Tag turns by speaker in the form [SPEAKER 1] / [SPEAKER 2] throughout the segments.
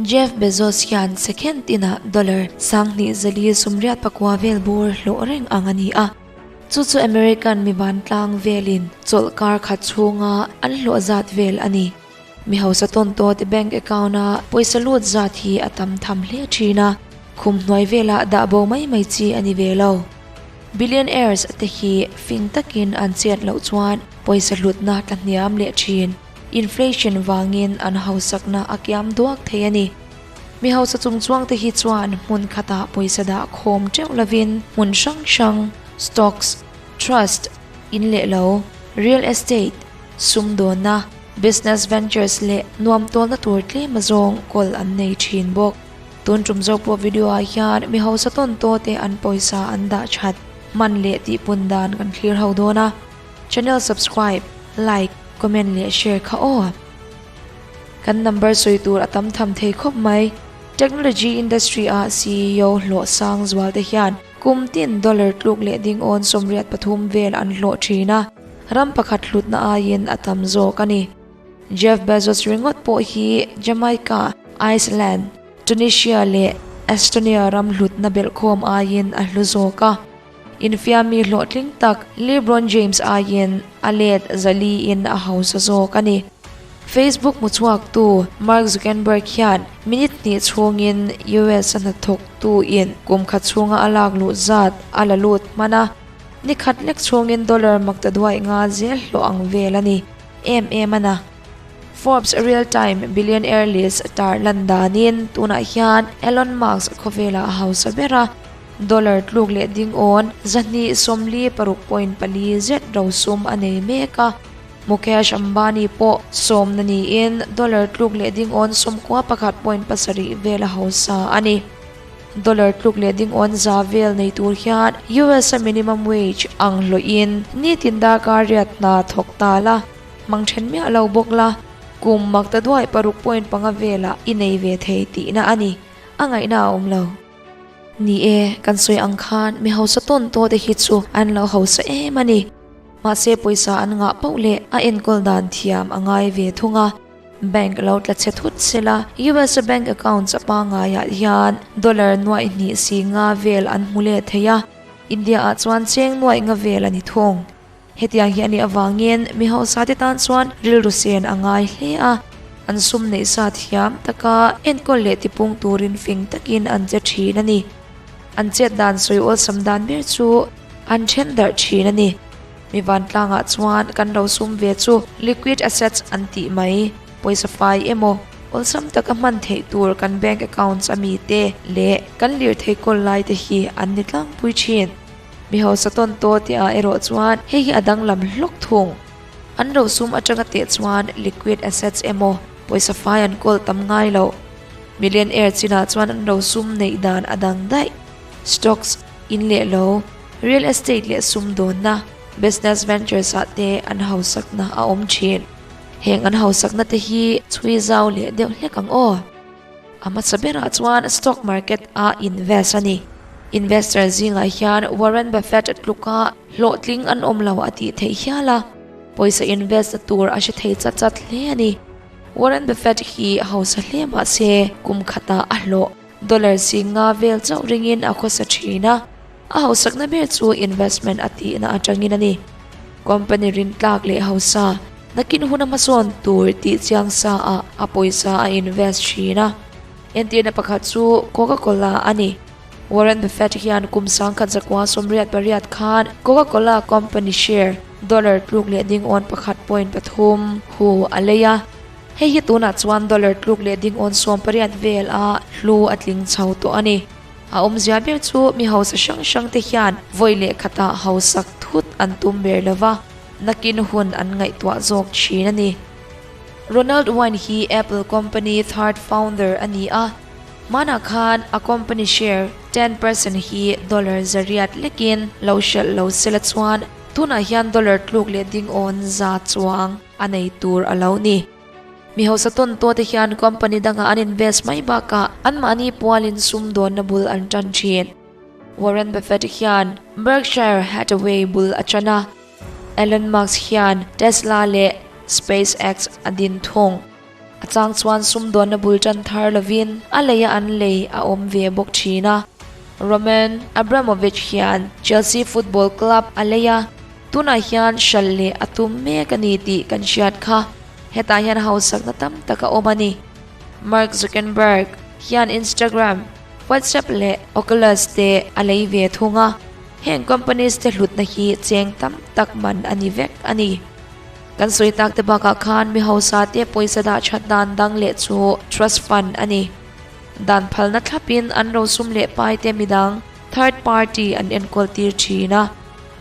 [SPEAKER 1] Jeff Bezos hian second tinah dollar 2489 vel bur hlawh reng ang a ni a. Chu chu American mi vantlang velin chawlhkar khat chhunga an hlawh zat vel a ni. Mi hausa tawn tawh te bank account a pawisa lut zat hi a tam tham hle thin a, khum hnuai velah dah bo mai mai chi a ni ve lo. Billionaires te hi fing takin an chet loh chuan pawisa hlutna tla hniam leh thin. Inflation vangin an hausakna a kiam duak thei a ni. Mi hausa chungchuang te hi chuan hmun khatah pawisa dah khawm teuh lovin hmun hrang hrang, stocks, trust, in leh lo, real estate, sumdawnna, business ventures leh nuam tawlna tur tlem azawng kawl an nei thin bawk. Tun tum zawk pawh video ah hian mi hausa tawn taw te an pawisa an dah that hman leh tihpun dan kan thlir ho dawn a. Channel subscribe, like, comment leh share kha aw. Kan number sawi tur a tam tham thei khawp mai. Technology industry ah CEO hlawh sang zual te hian kum tin dollar tluk leh ding awn 83 vel an hlawh thin a, ram pakhat hlutna aiin a tam zawk a ni. Jeff Bezos ringawt pawh hi Jamaica, Iceland, Tunisia leh Estonia ram hlutna belhkhawm aiin a hlu zawk a. Infiammi hlawhtling tak LeBron James aiin a let 400 in a hausa zawk a ni. Facebook hmuchhuaktu Mark Zuckerberg hian minute hnih chhungin US a hnathawktu in kum khat chhunga a lak luh zat a la lut hman a, ni khat lek chhungin dollar maktaduaih nga zel hlawh ang vel a ni em em a na. Forbes Real Time Billionaire List tar lan danin tunah hian Elon Musk khawvelah a hausa ber a, Dollar tluk leh ding awn 246.4 zet rosum a nei mek a. Mukesh Ambani pawh sawmna niin dollar tluk leh ding awn 91.7 vel a hausa a ni. Dollar tluk leh ding awn za vel nei tur hian US a minimum wage ang hlawhin nitin darkar riat hna thawk ta la, hmang then miah lo bawk la, kum makta duai 6.5 velah i nei ve thei tihna a ni. A ngaihna a awm lo. Ni e, kan sawi ang khan mi hausa tawn tawh te hi chu an lo hausa em a ni. Mahse pawisa an ngah pauh leh a enkawl dan thiam a ngai ve thung a. Bank lo tla chhe thut sela, US a bank accounts a pangaiah hian dollar nuaih hnih si nga vel an hmu leh thei a, India ah chuan cheng nuaih nga vel a ni thung. Hetiang hi a nih avangin mi hausa te tan chuan rilru sen a ngai hle a, an sum neih sa thiam taka enkawl leh tipung turin fing takin an che thin a ni. An chet dan sawi awlsam dan ber chu an then darh thin a ni. Mi vantlangah chuan kan lo sum ve chu liquid assets an tih mai, pawisa fai emaw awlsam taka hman theih tur kan bank accounts ami te leh kan lirthei kawl lai te hi an ni tlangpui thin. Mi hausa tawn tawh tih ah erawh chuan hei hi a danglam hlawk thung. An rosum atanga teh chuan liquid assets emaw pawisa fai an kawl tam ngai lo. Millionaire chinah chuan an rosum neih dan a dang daih. Stocks, in leh lo, real estate leh sumdawnna, business ventures ah te an hausakna a awm thin. Heng an hausakna te hi chhui zau leh deuh hlek ang aw. A hmasa berah chuan stock market a invest a ni. Investor zingah hian Warren Buffett tluka hlawhtling an awm lo a tih theih hial a, pawisa invest na tur a hre thei chat chat hle a ni. Warren Buffett hi hausa hle mah se kum khatah a hlawh dollar 50 vel chauh ringin a khawsa thin a, a hausakna ber chu investment a tihna atangin a ni. Company rintlak leh hausa Nakin hun a hmasawn tur tih chiang sa ah a pawisa a invest thin a. Entirna pakhat chu Coca-Cola a ni. Warren Buffett hian kum 1988 khan Coca-Cola company share dollar tluk leh ding awn 1.3 hu a lei a. Hei hi tunah chuan dollar tluk leh ding awn 18 vel a hlu a tling chho tawh a ni. A awmzia ber chu mi hausa hrang hrang te hian vawi leh khatah hausak thut an tum ber lova. Nakin hun an ngaihtuah zawk thin a ni. Ronald Wayne hi Apple company third founder a ni a, hmanah khan a company share 10% hi dollar 800 lekin lo hrelh lo sela chuan tunah hian dollar tluk leh ding awn za chuang a nei tur a lo ni. Mi hausa tawn tawh te hian company dangah an invest mai bakah anmahni pualin sumdawnna bul an tan thin. Warren Buffett hian Berkshire Hathaway bul a tan a, Elon Musk hian Tesla leh SpaceX a din thung. A chang chuan sumdawnna bul tan thar lovin a leia an lei a awm ve bawk thin a. Roman Abramovich hian Chelsea Football Club a lei a, tunah hian hralh leh a tum mek a ni tih kan hriat kha. Hetah hian hausakna tam tak a awm a ni. Mark Zuckerberg hian Instagram, WhatsApp leh Oculus te a lei ve thung a, heng companies te hlutna hi cheng tam tak man a ni vek a ni. Kan sawi tak te bakah khan mi hausa te pawisa dah that dan dang leh chu trust fund a ni. Dan phalna thlapin an rosum leh pai te midang, third party, an enkawl tir thin a.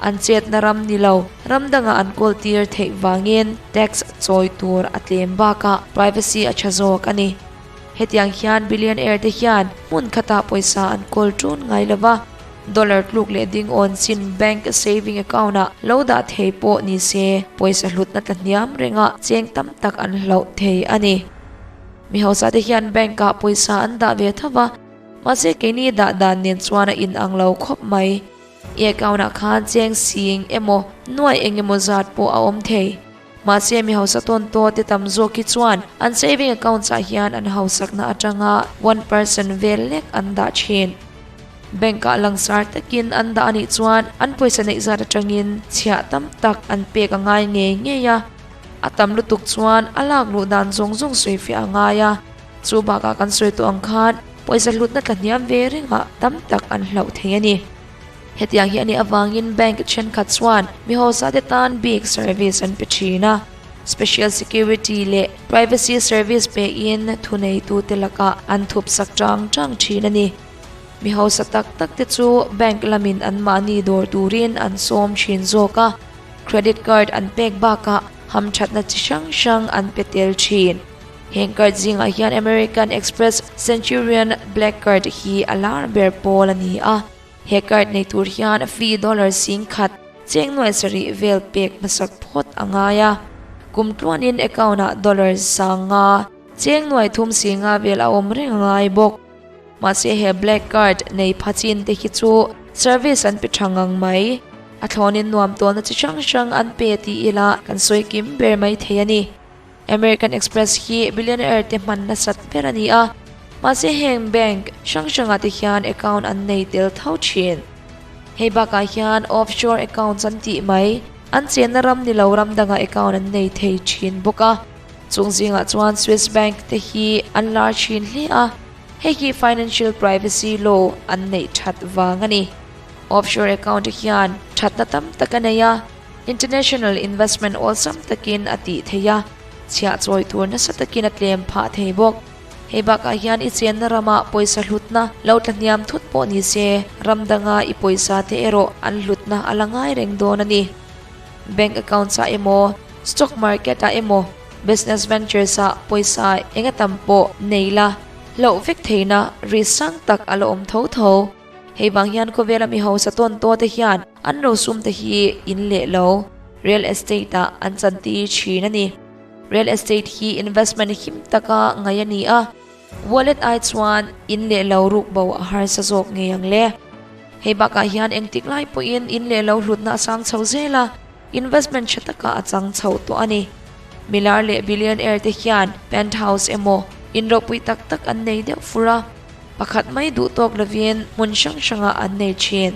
[SPEAKER 1] An chetna ram ni lo, ram dangah an kawl tir theih vangin tax chawi tur a tlem bakah privacy a tha zawk a ni. Hetiang hian billionaire te hian hmun khatah pawisa an kawl tun ngai lo va, dollar tluk leh ding awn chin bank saving account ah lo dah thei pawh ni se pawisa hlutna tla hniam rengah cheng tam tak an hlauh thei a ni. Mi hausa te hian bank ah pawisa an dah ve tho va, mahse keini dah dan nen chuan a inang lo khawp mai. I account ah khan cheng sing emaw nuaih eng emaw zat pawh a awm thei. Mahse mi hausa tawn tawh te tam zawk hi chuan an saving accounts ah hian an hausakna atanga 1% vel lek an dah thin. Bank ah langsar takin an dah anih chuan an pawisa neih zat atangin chhiah tam tak an pek a ngai ngei ngei a. A tam lutuk chuan a lak luh dan zawng zawng sawifiah a ngai a. Chu bakah kan sawi tawh ang khan pawisa hlutna tla hniam ve rengah tam tak an hlauh thei a ni. Hetiang hi a nih avangin bank thenkhat chuan mi hausa te tan bik service an pe thin a, special security leh privacy service pein thuneitute lakah an thup sak tang tang thin a ni. Mi hausa tak tak te chu bank lamin anmahni dawr turin an sawm thin zawk a, credit card an pek bakah hamthatna chi hrang hrang an pe tel thin. Heng card zingah hian American Express Centurion Black Card hi a lar ber pawl a ni a. He card nei tur hian fee dollar 10,000 cheng nuai sarih vel pek hmasak phawt a ngai a. Kum tluanin account ah dollar 500 cheng nuai thum singa vel a awm reng a ngai bawk. Mahse he black card nei pha chin te hi chu service an pe tha ngang mai. A thlawnin nuam tawnna chi hrang hrang an pe tih ila kan sawi kim ber mai thei a ni. American Express hi billionaire te hman nasat ber a ni a, mahse heng bank hrang hrangah te hian account an nei tel tho thin. Hei bakah hian offshore accounts an tih mai, an chenna ram ni lo ram dangah account an nei thei thin bawk a. Chung zingah chuan Swiss bank te hi an lar thin hle a, hei hi financial privacy law an neih that vang a ni. Offshore account hian thatna tam tak a nei a. International investment awlsam takin a tih theih a, chhiah chawi tur nasa takin a tlem phah thei bawk. Hei bakah hian i chenna ramah pawisa hlutna lo tla hniam thut pawh ni se, ram danga i pawisa te erawh an hlutna a la ngai reng dawn a ni. Bank accounts ah emaw, stock market ah emaw, business ventures ah pawisa enga tam pawh nei la, hlauh vek theihna risk sang tak a la awm tho tho. Hei vang hian khawvela mi hausa tawn tawh te hian an rosum te hi in leh lo real estate ah an chantir thin a ni. Real estate hi investment him taka ngaih a ni a, wallet ai chuan in leh lo ruk bo a harsa zawk ngei ang le. Hei bakah hian engtik lai pawhin in leh lo hlutna a sang chho zel a, investment tha taka a chang chho tawh a ni. Milar leh billionaire te hian penthouse emaw in ropui tak tak an nei deuh fur a. Pakhat mai duh tawk lovin hmun hrang hrangah an nei thin.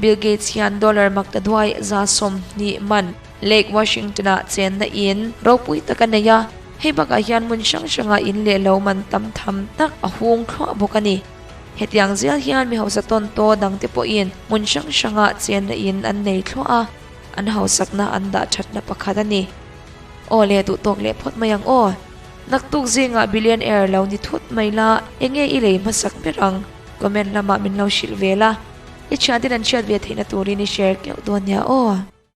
[SPEAKER 1] Bill Gates hian dollar makta duai 20 man Lake Washington-ah chenna in ropui tak a nei a, hei bakah hian hmun hrang hrangah in leh lo man tam tham tak a hung thluah bawk a ni. Hetiang zel hian mi hausa tawn taw dangte pawhin hmun hrang hrangah chenna in an nei thluah a, an hausakna an dah thatna pakhat a ni. Aw le duh tawk leh phawt mai ang aw. Naktuk zingah billionaire lo ni thut mai la, enge i lei hmasak ber ang? Comment lamah min lo hrilh ve la. I thianten an hriat ve theihna turin i share keuh dawn nia aw.